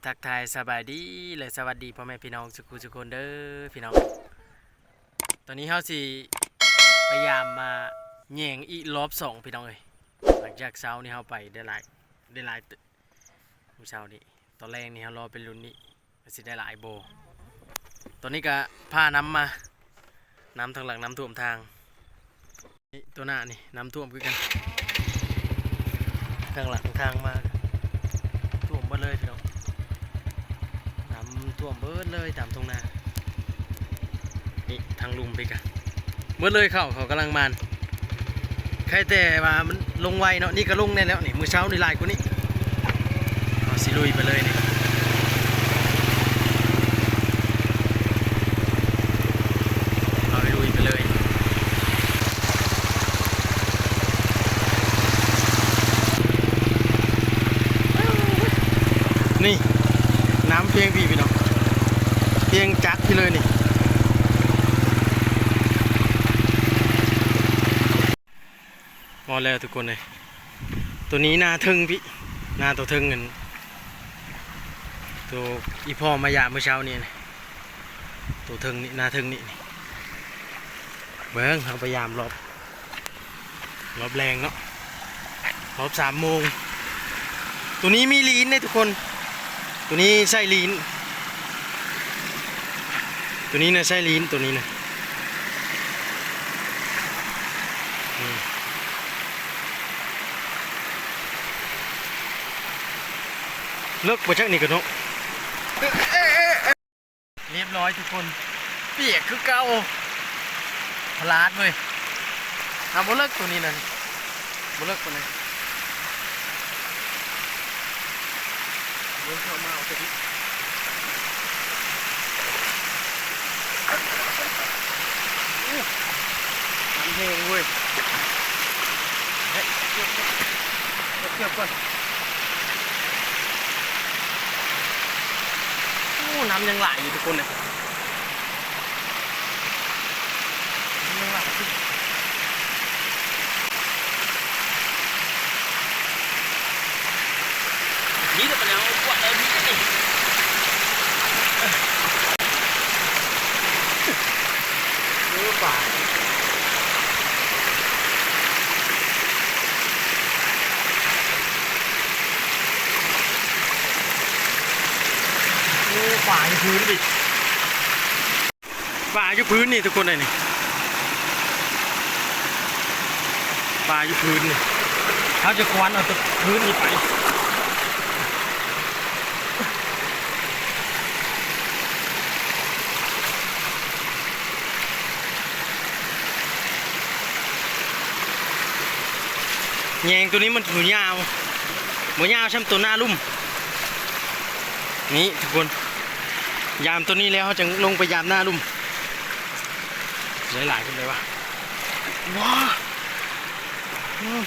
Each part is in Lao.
ທັກທາຍສະບາຍດີ ແລະ ສະຫວັດດີພໍ່ແມ່ພີ່ນ້ອງສຸຂູສຸຄົນເດີພີ່ນ້ອງ. ຕອນນີ້ເຮົາຊິພະຍາຍາມມາແຍງອີກລອບສອງພີ່ນ້ອງເອີຍ. ຫຼັງຈາກເຊົ້ານີ້ເຮົາໄປໄດ້ຫຼາຍ ໄດ້ຫຼາຍເຕີບ ມື້ເຊົ້ານີ້. ຕອນແລງນີ້ເຮົາລໍໄປລຸ້ນອີກວ່າຊິໄດ້ຫຼາຍບໍ່. ຕອນນີ້ກະພານ້ຳມາ ນ້ຳທາງຫຼັງນ້ຳຖ້ວມທາງ. ນີ້ໂຕໜ້ານີ້ນ້ຳຖ້ວມຄືກັນ ທາງຫຼັງທາງມາຖ້ວມເບິດເລີຍພີ່ນ້ອງ. ນ້ຳຖ້ວມເບິດເລີຍຕາມທົ່ງນາ. ນີ້ທາງລຸ່ມພີ້ກະເບິດເລີຍ ເຂົ້າ ເຂົ້າກຳລັງໝານ. ໄຄແຕ່ວ່າມັນລົງໄວເນາະ. ນີ້ກະລົງແນ່ແລ້ວນີ້ ມື້ເຊົ້ານີ້ຫຼາຍກວ່ານີ້. ເຮົາຊິລຸຍໄປເລີຍນີ້ ເຮົາລຸຍໄປເລີຍ. ນີ້ນ້ຳພຽງພີ້ພີ່ນ້ອງ ພຽງຈັກພີ້ເລີຍນີ້. ຮອດແລ້ວທຸກຄົນເອີຍ. ໂຕນີ້ໜ້າເທິງພີ້ ໜ້າໂຕເທິງ ອັນ ໂຕອີ່ພໍ່ມາຢາມມື້ເຊົ້ານີ້ ໂຕເທິງນີ້ ໜ້າເທິງນີ້. ເບິ່ງ ເຮົາພະຍາຍາມລອບ ລອບແລງເນາະ ລອບສາມໂມງ. ໂຕນີ້ມີລີນເດ້ທຸກຄົນ ໂຕນີ້ໃສ່ລີນ ໂຕນີ້ນະໃສ່ລີນ ໂຕນີ້ນະ. ເລິກບໍ່ຈັກນີ້ກະເນາະ. ລຽບຮ້ອຍທຸກຄົນ ປຽກຄືເກົ່າ. ພະລາດເວີຍ. ເອົາ ບໍ່ເລິກໂຕນີ້ນະ ບໍ່ເລິກປານໃດ. ເບິ່ງເຂົ້າມາເອົາແຕ່ພີ້. ໂອ້ ນ້ຳແຮງເວີຍ. ເອົາເກືອບກ່ອນ ເອົາເກືອບກ່ອນ. ໂອ້ ນ້ຳຍັງຫຼາຍຢູ່ທຸກຄົນເອີຍ. ມີແຕ່ປາແນວກວດໄດ້ມີນີ້ ເອີ ປາ ໂອ້ ປາຢູ່ພື້ນອີກ. ປາຢູ່ພື້ນນີ້ທຸກຄົນເອີຍນີ້ ປາຢູ່ພື້ນນີ້. ເຮົາຈະຄວານເອົາແຕ່ພື້ນນີ້ໄປ. ແຍງໂຕນີ້ມັນບໍ່ຍາວ ບໍ່ຍາວຊ່ຳໂຕໜ້າລຸ່ມ. ນີ້ທຸກຄົນ ຍາມໂຕນີ້ແລ້ວ ເຮົາຈຶ່ງລົງໄປຍາມໜ້າລຸ່ມ. ໄດ້ຫຼາຍຂຶ້ນໄດ້ວະ ວ້າ ອືມ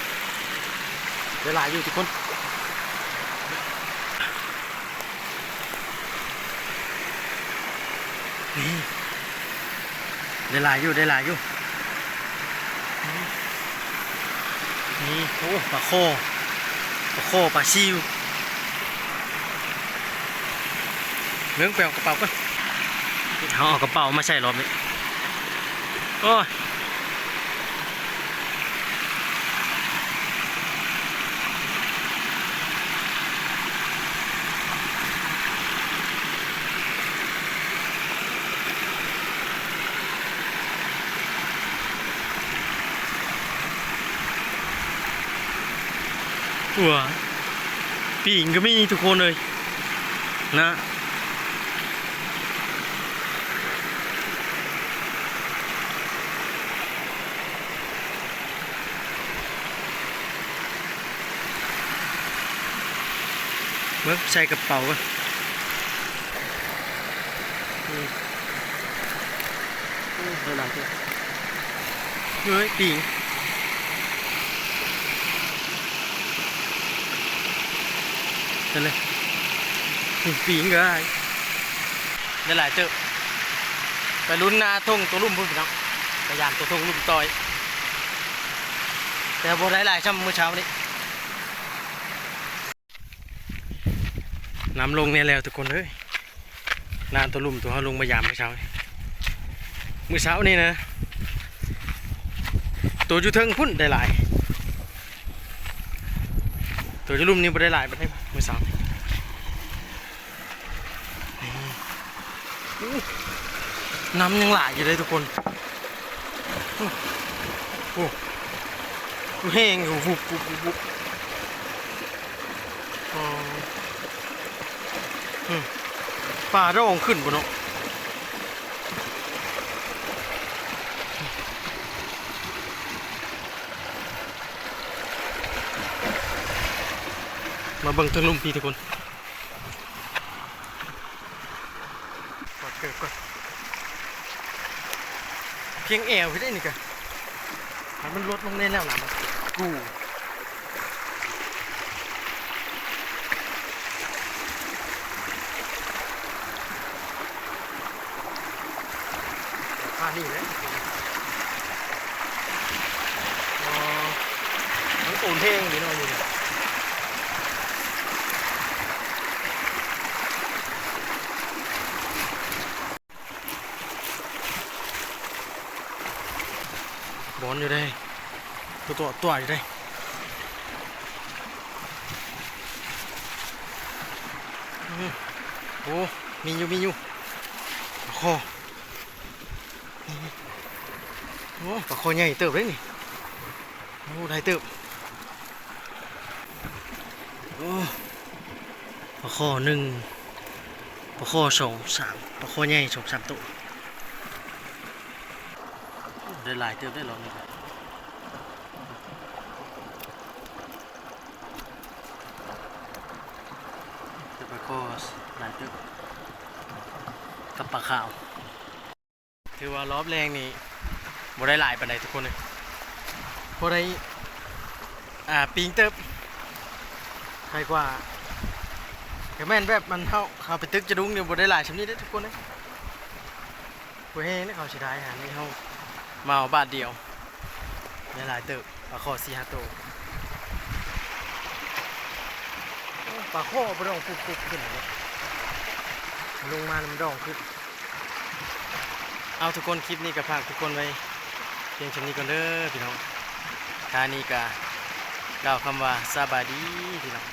ໄດ້ຫຼາຍຢູ່ທຸກຄົນ. ນີ້ ໄດ້ຫຼາຍຢູ່ ໄດ້ຫຼາຍຢູ່. ນີ້ ໂອ້ ປາຄໍ່ ປາຄໍ່ ປາຊິວ. ເບິ່ງ ໄປເອົາກະເປົາກ່ອນ ເຮົາເອົາກະເປົາມາໃສ່ລອບນີ້. ໂອ້ຍ ໂອ້ ປີງກະມີທຸກຄົນເອີຍ ນະ. ເບິ່ງ ໃສ່ກະເປົາກ່ອນ. ອືມ ໂອ້ ໄດ້ຫຼາຍເຕີບ. ເຮີ້ຍ ປີງ ເຫັນເລີຍ ນີ້ ປີງກະໄດ້ ໄດ້ຫຼາຍເຕີບ. ໄປລຸ້ນໜ້າທົ່ງໂຕລຸ່ມພຸ້ນພີ່ນ້ອງ ໄປຢາມໂຕທົ່ງລຸ່ມຕ່ອຍ ແຕ່ບໍ່ໄດ້ຫຼາຍຊ່ຳມື້ເຊົ້ານີ້. ນ້ຳລົງແດ່ແລ້ວທຸກຄົນເອີຍ. ນານໂຕລຸ່ມໂຕເຮົາລົງມາຢາມມື້ເຊົ້ານີ້ ມື້ເຊົ້ານີ້ນະ ໂຕຢູ່ເທິງພຸ້ນໄດ້ຫຼາຍ ໂຕຢູ່ລຸ່ມນີ້ບໍ່ໄດ້ຫຼາຍປານໃດມື້ເຊົ້ານີ້. ນີ້ ນ້ຳຍັງຫຼາຍຢູ່ເດ້ທຸກຄົນ. ໂອ້ ໂອ້ ແຮງຢູ່ ວຸບ ວຸບ ວຸບ ວຸບ. ອໍ ອືມ ປາດອງຂຶ້ນບໍ່ເນາະ. ມາເບິ່ງເທິງລຸ່ມພີ້ທຸກຄົນ. ຖອດເກີບກ່ອນ ພຽງແອວພີ້ເດ້ນີ້ກະ ໃຫ້ມັນຫຼຸດລົງແດ່ແລ້ວນະ ມັນກູ ທ່ານີ້ແຫຼະ. ອໍ ມັນໂອນແຮງຢູ່ເນາະ ຢູ່ນີ້. ບອນຢູ່ເດ້ ຕົວໆຢູ່ເດ້. ອືມ ໂອ້ ມີຢູ່ ມີຢູ່ ປາຄໍ່. ໂອ້ ປາຄໍ່ໃຫຍ່ເຕີບເດ້ນີ້. ໂອ້ ຫຼາຍເຕີບ. ໂອ້ ປາຄໍ່ໜຶ່ງ ປາຄໍ່ສອງ ສາມ ປາຄໍ່ໃຫຍ່ສອງສາມໂຕ. ໂອ້ ໄດ້ຫຼາຍເຕີບໄດ້ລອບນີ້. ເປັນປາຄໍ່ຫຼາຍເຕີບ ກັບປາຂາວ. ຖືວ່າລອບແລງນີ້ບໍ່ໄດ້ຫຼາຍປານໃດທຸກຄົນເອີຍ ພໍໄດ້ ອ່າ ປີ້ງເຕີບ ໄຄກວ່າ. ກະແມ່ນແບບມັນ ເຮົາ ເຮົາໄປຕຶກຈະດຸງນີ້ບໍ່ໄດ້ຫຼາຍຊ່ຳນີ້ເດ້ທຸກຄົນເອີຍ. ບໍ່ແຮງເດ້ ເຂົາເສຍດາຍຫາ ນີ້ເຮົາມາເອົາບາດດຽວ ໄດ້ຫຼາຍເຕີບ ປາຄໍ່ສີ່ຫ້າໂຕ. ໂອ້ ປາຄໍ່ບໍ່ໄດ້ອອກປຸບໆຂຶ້ນເນາະ ລົງມານຳດອງຂຶ້ນ. ເອົາ ທຸກຄົນ ຄລິບນີ້ກະຝາກທຸກຄົນໄວ້ພຽງຊ່ຳນີ້ກ່ອນເດີພີ່ນ້ອງ. ທ້າຍນີ້ກະກ່າວຄຳວ່າສະບາຍດີພີ່ນ້ອງ.